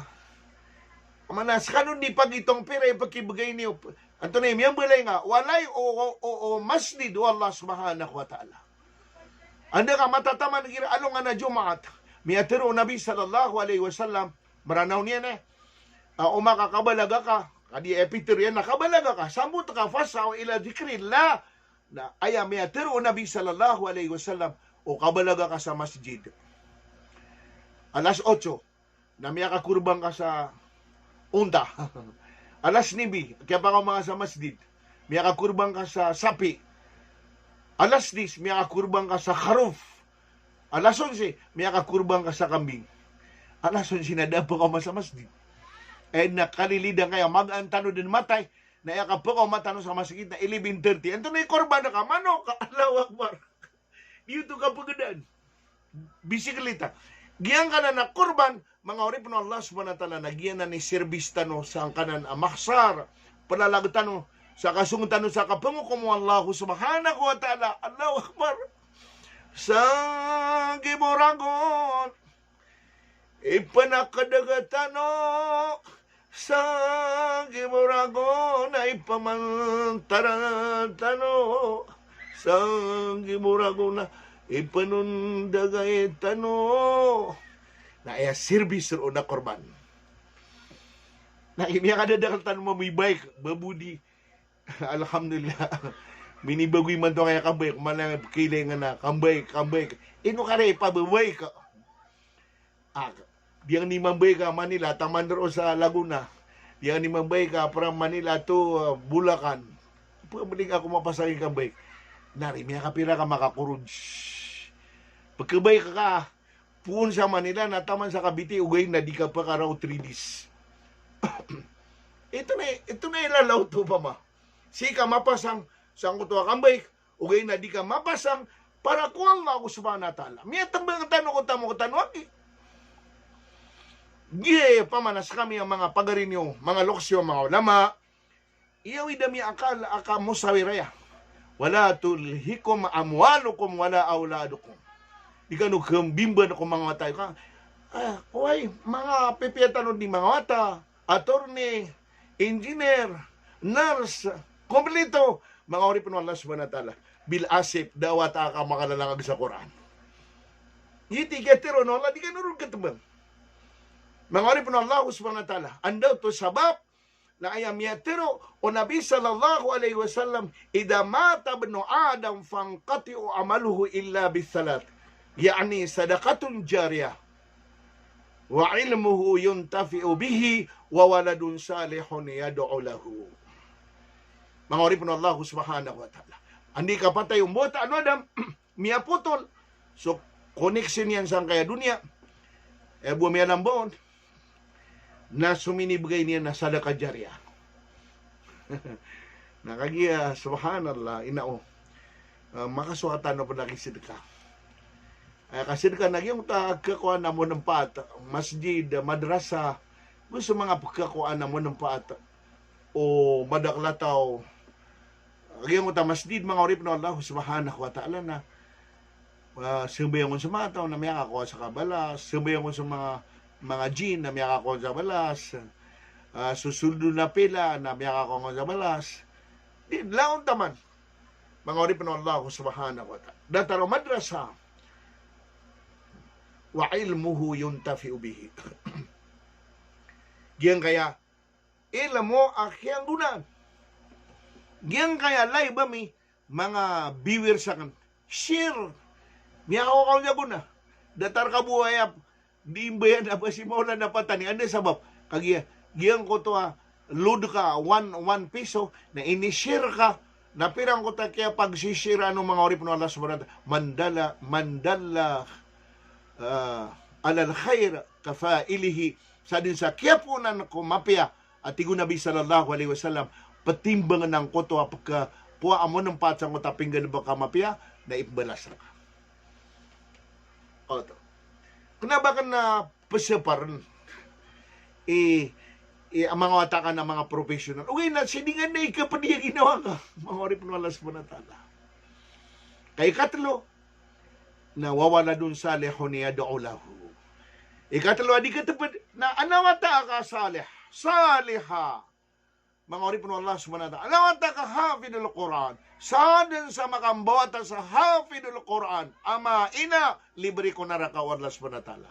Mana, skano di pagitong pira i pekibegay niyo. Antonaa i miyambalay nga, walay o, o, o, o masjid o Allah subhanahu wa ta'ala. Anda ka matataman igira alongan a Jumaat. Miyatharo o Nabi sallallahu alaihi wasallam, Meranaw niyan e. Ah, o makakabalaga ka, ka di e pitharo iyan na kabalaga ka, sambot ka, "Fas'aw ila dhikrillah." Na aya miyatharo o Nabi sallallahu alaihi wasallam, o kabalaga ka sa masjid. Alas otso, na miyakakorban ka sa onta. Alas nuebe, kiyapakaoma ka sa masjid, miyakakorban ka sa sapi. Alas diyes, miyakakorban ka sa kharof. Alas onse, miyakakorban ka sa kambing. Alas onse na da a pakaoma sa masjid. Aya na kalilidan ka aya magaan tano den matay, na aya kapakaoma tano sa masjid na eleven thirty. Antonaa i korban ka? Manok ka. Allahu Akbar. Di oto kapegadaan. Bisiklita. Giyangkanan a korban, manga oripn o Allah subhanahu wa ta'ala, na giyanan i serbis tano sangkanan a mahsar. Pelalag tano sa kasong tano sa kapengokom o Allah subhanahu wa ta'ala. Allahu Akbar. Sa gibo ragon i panakedeg tano, sa gibo ragon i pamantar tano, sa gibo ragon i penondagay tano. Na aya serbis roo na korban. Na aya miyakadadakl tano mambo i bike, babodi. Alhamdulillah. Minibago imanto angkaya kambike, mana pekilay nga na kambike, kambike. Ino ka ri pababike? Ah, di angkani mambike a Manila, taman roo sa Laguna. Di angkani mambike a from Manila to, ah, Bulacan. Pabalik ako mapasang i kambike. Na ri miyakapira ka makakorod. Pekebike ka, poon sa Manila na taman sa Cavite, ogaid na di ka pekaraw three days. Ito na, ito na ilalaw to pama. Sii ka mapasang sangkoto a kambike, ogaid na di ka mapasang para ko Allah subhanahu wa ta'ala. Miyatembang tano ko tamok tano aki. Giya pamana skami a manga pagari niyo, manga loks iyo, manga ulama, aya awid a miyaakal a kamusawiraya. Wala tulhikum amwalukum wala awladukum. Di kano kambimban ko manga wata iyo ka. Ah, oway, manga pipiya tano di manga wata, attorney, engineer, nurse, kompleto, manga oripn o Allah subhanahu wa ta'ala. Bil asif, da a wata a ka makalalangag sa Qur'an. Iti kiyatero o Allah, di kano ron katmbang. Manga oripn o Allah subhanahu wa ta'ala. Anda oto sabap na aya miyatero o Nabi sallallahu alaihi wasallam, "Idha mata ibnu Adam fanqati'u amaluhu illa bi thalath." Ya'ni sadaqatun jariyah, wa ilmuhu yuntafi'u bihi, wa waladun salihun yad'u lahu. Manga oripn o Allah subhanahu wa ta'ala. Anda i kapatay o mbawata o Adam, miyapotol so connection iyan sangkaya doniya. Eh, bo miyalambaon na so minibgay niyan na sadaqah jariyah. Na kagiya, subhanallah, ina o. Ah, makasowa tano pn a kisadaqah. Aya kasadaqah na giyangkoto a kakowa na monompaat, masjid, madrasa, go so manga pkakowa na monompaat o madakl a taw. Giyangkoto a masjid, manga oripn o Allah subhanahu wa ta'ala, na, ah, sambayang on so manga taw na miyakakowa sa kabalas, sambayang on so manga, manga jinn na miyakakowa sa balas, ah, so sold on a pila na miyakakowa sa balas. Di, langon taman. Manga oripn o Allah subhanahu wa ta'ala. Datar o madrasa. Wa ilmuhu yuntafi'u bihi. Giyangkaya ilmo a kiyanggonaan. Giyangkaya live ami, manga viewers akn. Share. Miyakakowa ka on sa gona. Datar ka bo aya di mbayan a ba si Maulana Patani, anda sabap? Kagiya, giyangkoto a load ka one, one piso, na ini-share ka, na pira angkoto a kiyapagsishare ano, manga oripn o Allah subhanahu wa ta'ala, man dalla, man dalla, ah, alal khair kafa'ilihi, sadn sa kiyapoonan ko mapiya, a tig o Nabi sallallahu alaihi wasallam, ptimbangn angkoto a pkakowa a monompaat sangkoto a pinggalbk a mapiya, na ipmbalas rka. Oto. Kna ba kna pzaparn i, i, a manga wata ka na manga professional. Ogaid na sii dn ngka na ikapd iyan ginawa ka. Manga oripn o Allah subhanahu wa ta'ala. Ka ikatlo, na wa waladun salihun yad'u lahu. Ikatlo a di katpd na ana wata ka salih, saliha. Manga oripn o Allah subhanahu wa ta'ala. Ana wata ka hafidhul Qur'an. Sadn sa makambawata sa hafidhul Qur'an, ama ina, libri ko naraka o Allah subhanahu wa ta'ala.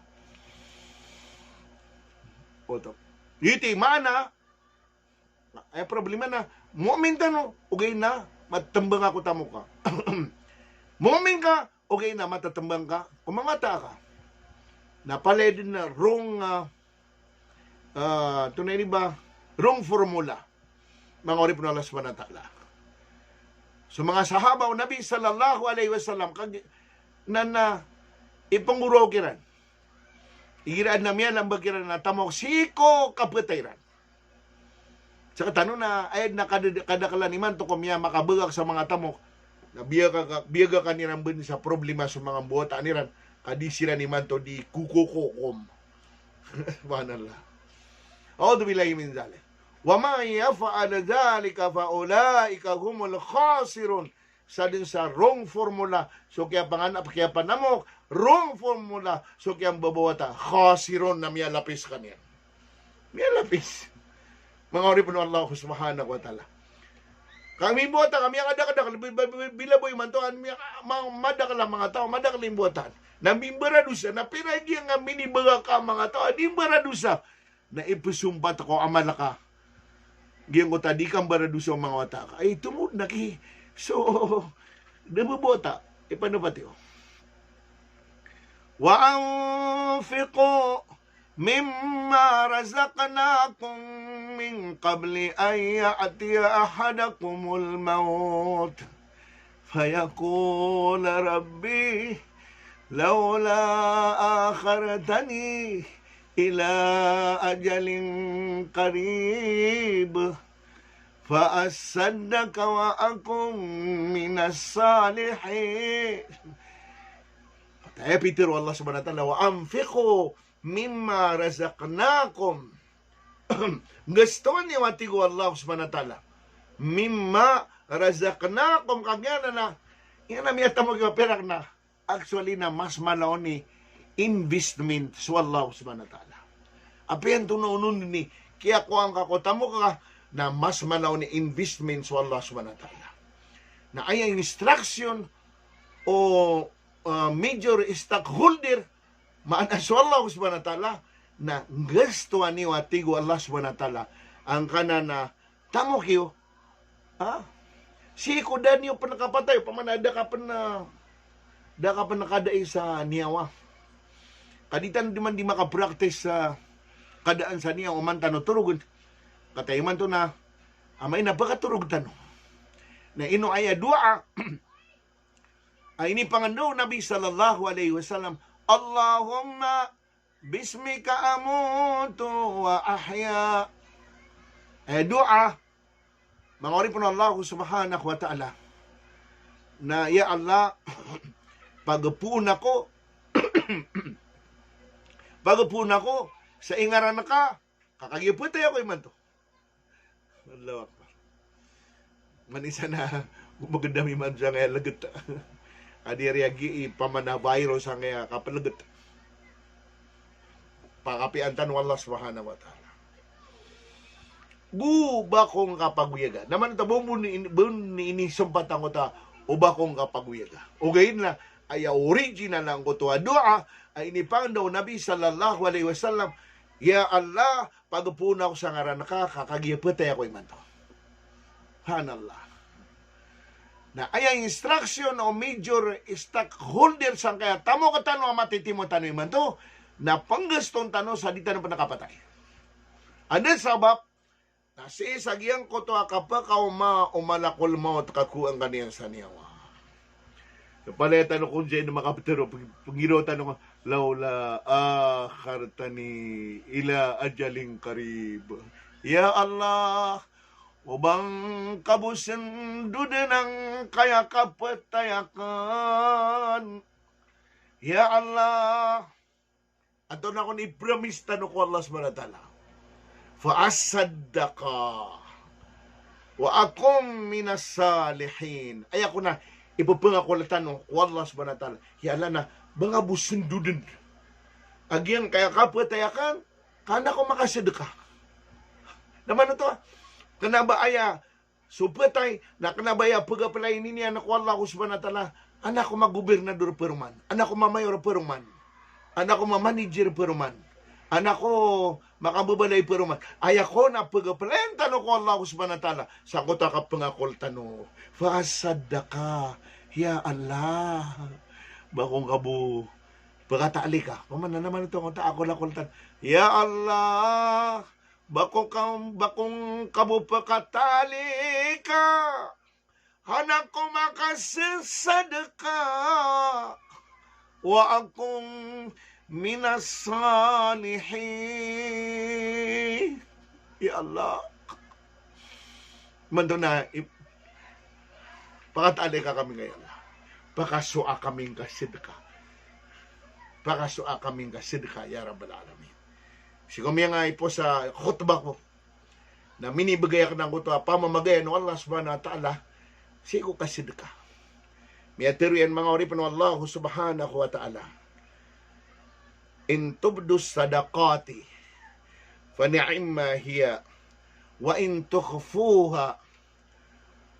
Oto. Iti maana, eh, problema na, mu'min tano, ogaid na matmbang ako tamok ka. Mu'min ka, ogaid na matatmbang ka ko manga wata ka. Na palaya dn na wrong, ah, ah, tonaa ini ba, wrong formula. Manga oripn o Allah subhanahu wa ta'ala. So manga sahaba o Nabi sallallahu alaihi wasallam, kag-, na, na, ipnggoroa kiran. Igira adn a miyalamba kiran a tamok sii ko kapatay iran. Sktano na aya dn a kada-, kadaklan imanto ko miyamakabagak sa manga tamok. Na biyaka-, biyagakan iran bn sa problema so manga mbawataan iran. Ka di siran imanto di kukokokom. Subhanallah. A'udhu billahi min dhalik. Wa man yaf'al dhalika fa ulaika humul khasirun. Sadn sa wrong formula so kiyapanganap, kiyapanamok, wrong formula so kiyambabawata, khasirun, na miyalapis skaniyan. Miyalapis. Manga oripn o Allah subhanahu wa ta'ala. Ka mimbawata ka, miyakadakdakl, bi-, bi-, bi-, bila bo imanto an miya-, ma-, madakl a manga taw, madakl i mbawataan. Na mimbaradosa, na pira giyangka minibagak a manga taw a di mbaradosa. Na ipsompat ko amal ka. Giyangkoto a di ka mbaradosa o manga wata ka. Ay, tomod na ki. So, da babawata. Ipanopat iyo. Wa anfiqu mimma razaqnakum min qabli an ya'tiya ahadakumul mawt. فيقول رب لولا أخرتني إلى أجل قريب فأصدق وأكن من الصالحين. Aya pitharo o Allah subhanahu wa ta'ala, wa anfiqu mimma razaqnakum. Gastoan iyo a tig o Allah subhanahu wa ta'ala. Mimma razaqnakum, kagiya na, iyan a miyatamok iyo a pirak na. Actually na mas mala on i investment so Allah subhanahu wa ta'ala. Apiya antonaa onon i kiyakowa ngka ko tamok ka na mas mala on i investment so Allah subhanahu wa ta'ala. Na aya instruction o, ah, major stockholder, maana so Allah subhanahu wa ta'ala, na gastoan iyo a tig o Allah subhanahu wa ta'ala angkanan a tamok iyo. Ha? Sii ko da niyo pn kapatay, opama na da ka pn, ah, da ka pn kadai sa niyawa. Ka di tano di man di makapraktis sa kadaan sa niyawa, oman tano torogn. Kataya imanto na amay na pkatorog tano. Na ino aya doa a inipangndao o Nabi sallallahu alaihi wasallam, "Allahumma bismika amutu wa ahya." Eh, doa, manga oripn o Allah subhanahu wa ta'ala, na, "Ya Allah, pagpoon ako, pagpoon ako sa ingaran ka, ka kagiya phatay ako imanto." Allahu Akbar. Manisa na gomagdam imanto sangkaya lgt. Adi ari agi i pamana virus sangkaya kaplgt. Pakapiya tano o Allah subhanahu wa ta'ala. Go ba ko ngka pagoyaga. Na maana oto, ba on bo ini, ba on ini sompat angkoto a o ba ko ngka pagoyaga. Ogaid na aya original angkoto a doa a inipangndao o Nabi sallallahu alaihi wasallam, "Ya Allah, pagpoon ako sa ngaran ka, ka kagiya phatay ako imanto." Subhanallah. Na aya instruction o major stockholder sangkaya tamok tano a matitimo tano imanto, na pnggaston tano sa di tano pn kapatay. Anda sabap, na sii sa giyangkoto a kapakaoma o malakol maut ka kowaan ka niyan sa niyawa. Palaya tano kon sii na makaptharo, png-, pnggiraw tano ka, "Laula akhartani ila ajalin qarib." Ya Allah, o ba ngka bo sndodn angkaya kapatay akn. Ya Allah, antonaa kon i promise tano ko Allah subhanahu wa ta'ala? "Fa asaddaqa wa akun minas salihin." Aya kon a ipphangakol tano ko Allah subhanahu wa ta'ala, ya Allah, na ba ngka bo sndodn a giyangkaya kapatay akn, ka an ako makasadka. Na maana oto, kna ba aya so phatay, na kna ba aya pgapalayin iyan ko Allah subhanahu wa ta'ala, an ako magobernador paroman, an ako mamayor paroman, an ako mamanager paroman, an ako makababalay paroman. Aya kon a pgapalayin tano ko Allah subhanahu wa ta'ala sangkoto a kapangakol tano. Fa asaddaqa, ya Allah. Ba ko ngka bo pkataalika. Opama na maana oto, angkoto a akol-akol tano. Ya Allah, ba ko ka, ba ko ngka bo pkataalika, an ako makasasadka, wa akun minas salihin. Ya Allah, imanto na i-, pkataalika kami ngka, ya Allah. Pakasowa kami ngka sadka. Pakasowa kami ngka sadka, ya Rabbal Alamin. Sii ko miyangaipoon sa khutbah ko na minibgay akn angkoto a pamamagayan o Allah subhanahu wa ta'ala sii ko kasadka. Miyatharo iyan, manga oripn o Allah subhanahu wa ta'ala, "In tubdus sadaqati fa ni'ma hiya, wa in tukhfuha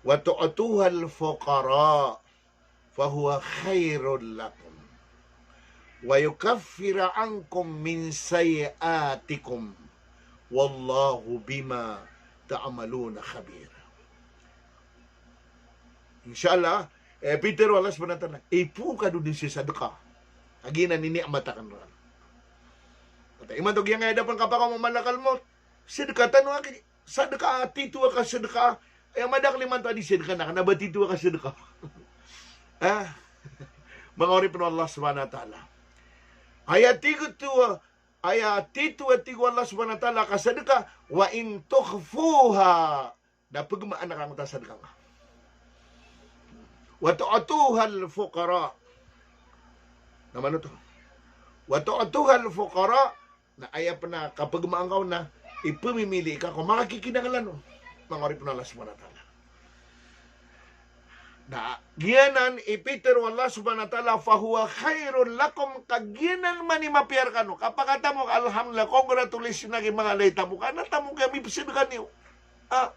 wa tu'tuhal fuqara fahuwa khairul lakum, wa yukaffira ankum min sayyi'atikum, wallahu bima ta'maluna khabir." Insha Allah, eh, pitharo o Allah subhanahu wa ta'ala, ipoon ka dn sii sa sadka a giyanan i ni'mat akn rka. Ati imanto giyangkaya da pn kapakaoma o malakal maut, sadka tano aki, sadka a titho a kasadka. Aya madakl imanto a di sadka na kna ba titho a kasadka. Ah, manga oripn o Allah subhanahu wa ta'ala. Aya titho a, aya titho a tig o Allah subhanahu wa ta'ala a kasadka, wa in tukhfuha, na pgmaan ka angkoto a sadka ngka. Wa tu'tuhal fuqara. Na maana oto, Wa tu'tuhal fuqara, na aya pn a kapagmaan ka on na ipmimili ka ko manga kikinanglan on, manga oripn o Allah subhanahu wa ta'ala. Na giyanan i pitharo o Allah subhanahu wa ta'ala, fahuwa khairun lakum, ka giyanan man i mapiya rkano. Kapakatamok, alhamdulillah, congratulations, na giya manga lay tamok, ana tamok a mibsd ka niyo. Ah,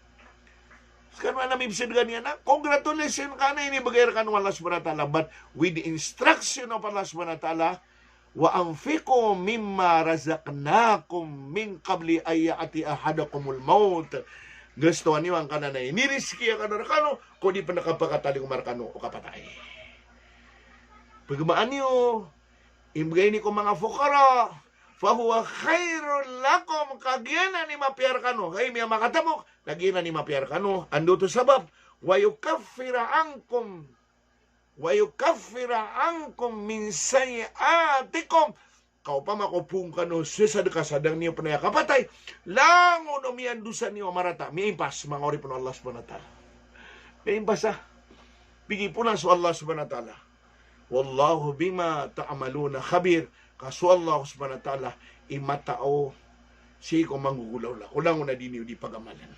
skano ana mibsd ka niyan, na congratulations ka, na inibgay rkano o Allah subhanahu wa ta'ala. But with the instruction of Allah subhanahu wa ta'ala, wa anfiqu mimma razaqnakum min qabli an ya'tiya ahadakumul maut. Gastoa niyo angkanan a inirizki akn rkano ko di pn kapakatalingoma rkano o kapatay. Pagmaan iyo, imbgay niyo ko manga fuqara, fahuwa khairun lakum, ka giyanan i mapiya rkano. Hay miyamakatamok, na giyanan i mapiya rkano. Anda oto sabap? Wa yukaffira ankum, wa yukaffira ankum min sayyi'atikum. Ka opama ko poon kano sasadka sa da niyo pn aya kapatay, langon o miyandosa niyo a marata, miyaimpas, manga oripn o Allah subhanahu wa ta'ala. Miyaimpas, ah. Pigipoon a so Allah subhanahu wa ta'ala. Wallahu bima ta'maluna khabir. Ka so Allah subhanahu wa ta'ala i matao sii ko manggogolawla ko langon a di niyo di pagamalan.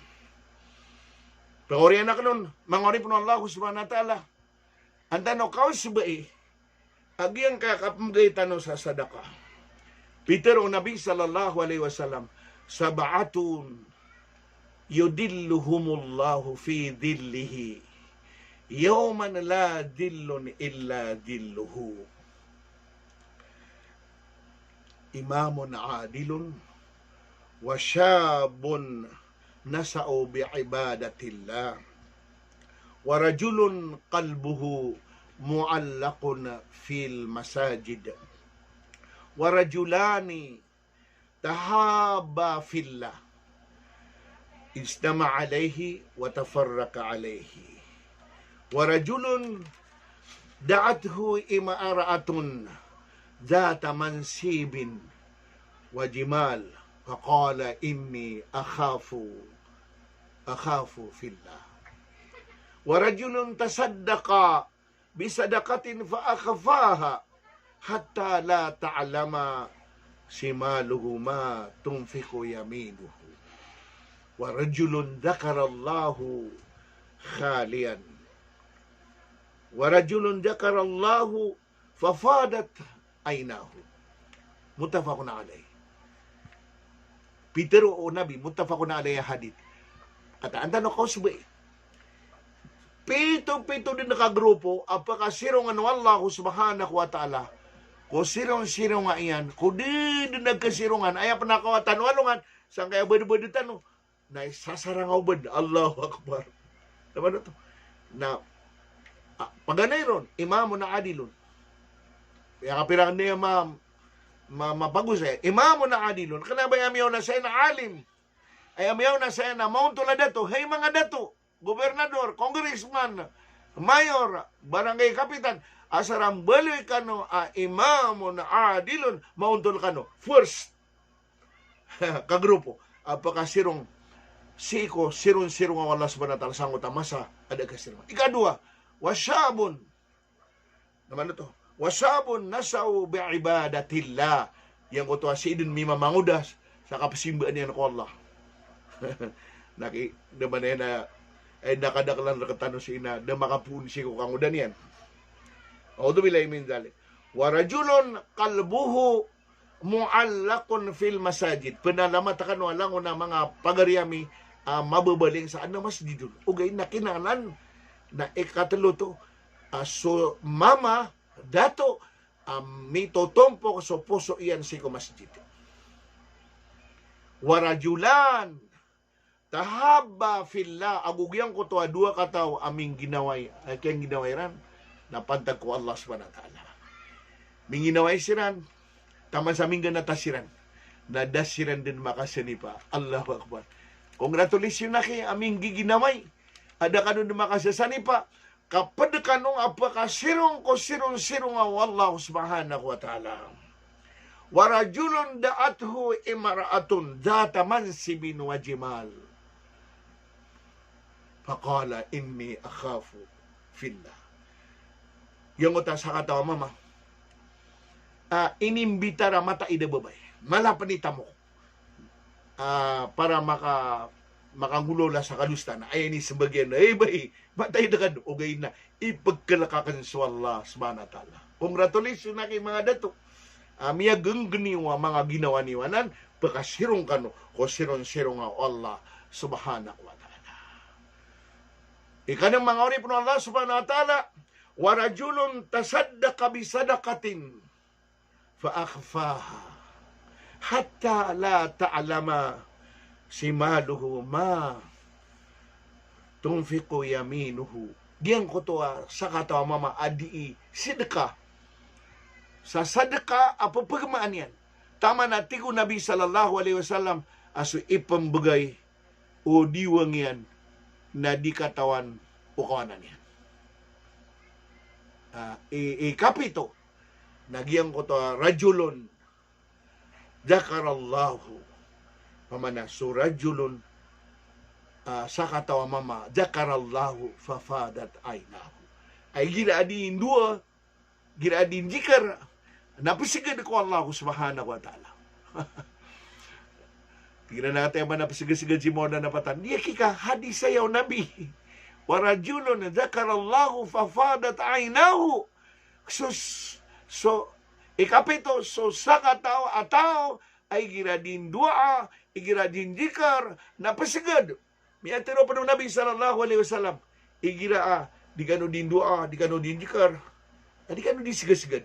Pagoriyan akn on, manga oripn o Allah subhanahu wa ta'ala. An tano kaosbay a giyangkaya kapmbgay tano sa sadaka. Pitharo o Nabi sallallahu alaihi wasallam, sab'atun yudhilluhumullahu fi dhillihi yawma la dhillun illa dhilluhu. Imamun adilun, wa shabbun nasha'u bi ibadatillah, wa rajulun qalbuhu mu'allaqun fil masajid, wa rajulani tahabba fillah, ijtama'a alayhi wa tafarraqa alayhi, wa rajulun da'athu imra'atun dhata mansibin wa jimal, faqala inni akhafu, akhafu fillah, wa rajulun tasaddaqa bisadaqatin fa akhfaha hatta la ta'lama shimaluhu ma tunfiqu yaminuhu, wa rajulun dhakarallaha khaliyan, wa rajulun dhakarallaha fafadat aynahu. Muttafaqun alayh. Pitharo o Nabi, muttafaqun alayh a hadith. Kataan tano kaosbay. Pito-pito dn ka grupo a pakasirongan o Allah subhanahu wa ta'ala ko sirong-sironga iyan, ko di dn a kasirongan, aya pn a kawatan o alongan, sangkaya badbad tano na isasarang o bad. Allahu Akbar. Tama na to. Na, ah, paganay ron, imamun adilun. Aya kapira niyan ma, ma, mapagosay. Imamun adilun. Kna ba aya miyaona saya na alim. Aya miyaona saya na maontol a dato. Hay manga dato, gobernador, congressman, mayor, barangay kapitan. Asar a mbaloy kano a imamun adilun, maontol kano. First. Ka grupo a pakasirong sii ko sirong-sirong o Allah subhanahu wa ta'ala sangkoto a masa a da kasirongan. Ikadowa, wa shabbun. Na maana oto? Wa shabbun nasha'u bi ibadatillah. Giyangkoto a sii dn mimamangoda sa kapsimbaan iyan ko Allah. Na ki, da man aya na, ay, na kadaklan rktano sii na da makapoon sii ko kangoda niyan. A'udhu billahi min dhalik. Wa rajulun qalbuhu mu'allaqun fil masajid. Pnalamat kano a langon a manga pagari ami a mababaling sa adn a masjid on. Ogaid na kinanglan na ikatlo oto a so mama, dato, a mitotompok so poso iyan sii ko masjid. Wa rajulan tahabba fillah, ago giyangkoto a dowa kataw a mingginaway, a kiyangginaway iran na pantag ko Allah subhanahu wa ta'ala. Mingginaway siran, taman sa mingganata siran, na da siran dn makasanipa. Allahu Akbar. Congratulations aki a minggiginaway a da kano dn makasasanipa. Kapd kano a pakasirong ko sirong-sirong o Allah subhanahu wa ta'ala. Wa rajulun da'athu imra'atun dhata mansibin wa jimal. Faqala inni akhafu fillah. Giyangkoto a sakataw a mama ah, inimbitar a mataid a babay. Mala pn i tamok. Ah, para maka-, makangolawla sa kadosta na. Aya ini sebagian, eh, bay, mataid kano, ogaid na ipagkalk akn so Allah subhanahu wa ta'ala. Congratulations aki manga dato. Ah, miyagnggniwa manga ginawa niyo anan, pkasirong kano ko siron-sirong o Allah subhanahu wa ta'ala. Ika dn manga oripn o Allah subhanahu wa ta'ala, wa rajulun tasaddaqa bi sadaqatin fa akhfaha hatta la ta'lama shimaluhu ma tunfiqu yaminuhu. Giyangkoto a sakataw a mama a dii sidka sa sadka a pphagaan iyan. Taman a tig o Nabi sallallahu alaihi wasallam a so ipmbgay o diwang iyan na di katawan o kawanan iyan. Ah, i-, ikapito, na giyangkoto a rajulun dzakarallahu. Pamana so rajulun, ah, sakataw a mama, dzakarallahu fafadat ainahu. Ay igira a dii ndoa, igira a dii ndikar, na psgd ko Allah subhanahu wa ta'ala. Igira na kataya ba na psgd-sgd si mawda na patan. Di aki ka hadis aya o Nabi. Wa rajulun dzakarallahu fafadat ainahu. So, so, ikapito, so sakataw a taw a igira dii ndoa, igira dii ndikar, na psgd. Miyatharo pn o Nabi sallallahu alaihi wasallam, igira a di kano dii ndoa, di kano dii ndikar, a di kano dii sgd-sgd,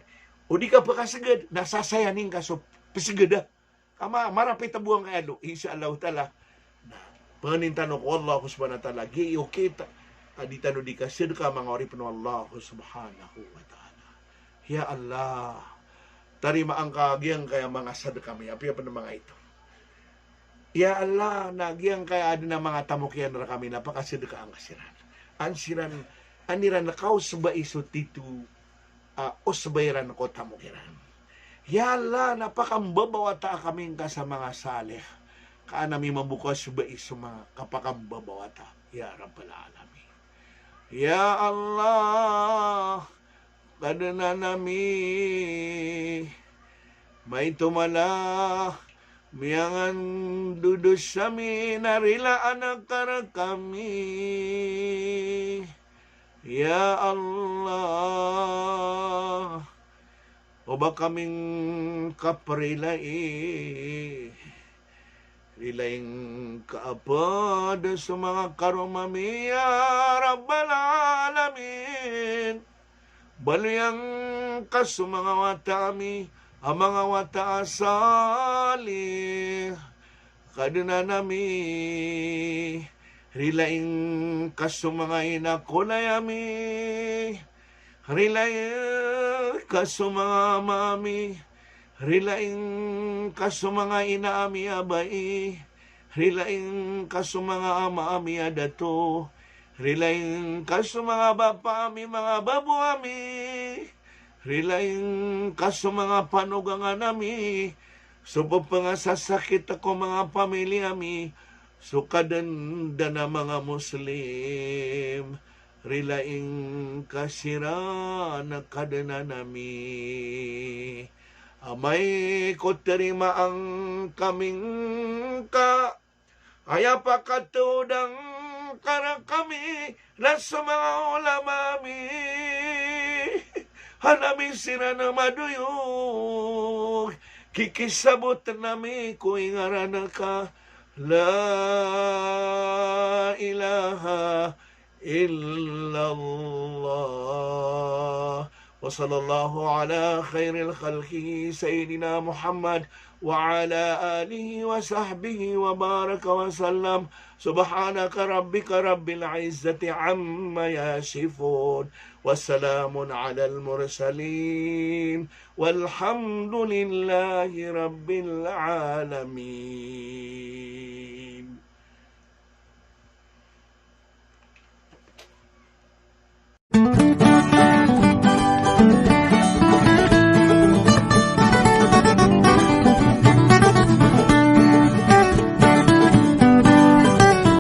o di ka pkasgd, na sasayanin ka so psgd a. Ka ma-, marapit a bo angkai a alo, insha Allahu ta'ala. Na pangnin tano ko Allah subhanahu wa ta'ala, giya i okit a di tano dii kasadka, manga oripn o Allah subhanahu wa ta'ala. Ya Allah, tarimaan ka giyangkaya manga sadka ami, apiya pn manga ito. Ya Allah, na giyangkaya adn a manga tamok iyan rkami na pakasadkaan ka siran. An siran, an iran kaosbai so tito a osba iran ko tamok iran. Ya Allah, na pakambabawataa kami ngka sa manga salih. Ka an ami mambo kaosbai so manga kapakambabawata. Ya Rabbal Alamin. Ya Allah, Kadnan ami, maito mala miyangandodosa ami na rilaan ka rkami. Ya Allah, oba kami ngka prilai. Rilai ngka a pd so manga karoma ami, ya Rabbal Alamin. Baloy angka so manga wata ami a manga wata a salih. Kadnan ami, rilai ngka so manga inakolay ami. Rilai ngka so manga ama ami. Rilai ngka so manga ina ami a bai. Rilai ngka so manga ama ami a dato. Rilai ngka so manga bapa ami, manga babo ami. Rilai ngka so manga panogangan ami. So pphangasa sakit ko manga pamilya ami. So kadandan a manga Muslim. Rilai ngka siran, Kadnan ami. Amay ko tarimaan kami ngka, aya pakatodang ka rkami na so manga ulama ami. An ami siran madoyog, kikisabotn ami ko ingaran ka. La ilaha illallah. Wa sallallahu ala khairil khalqihi sayyidina Muhammad wa ala alihi wa sahbihi wa baraka wa sallam. Subhanaka rabbika rabbil izzati amma yasifun. Wa salamun alal mursalin. Walhamdulillahi rabbil alamin.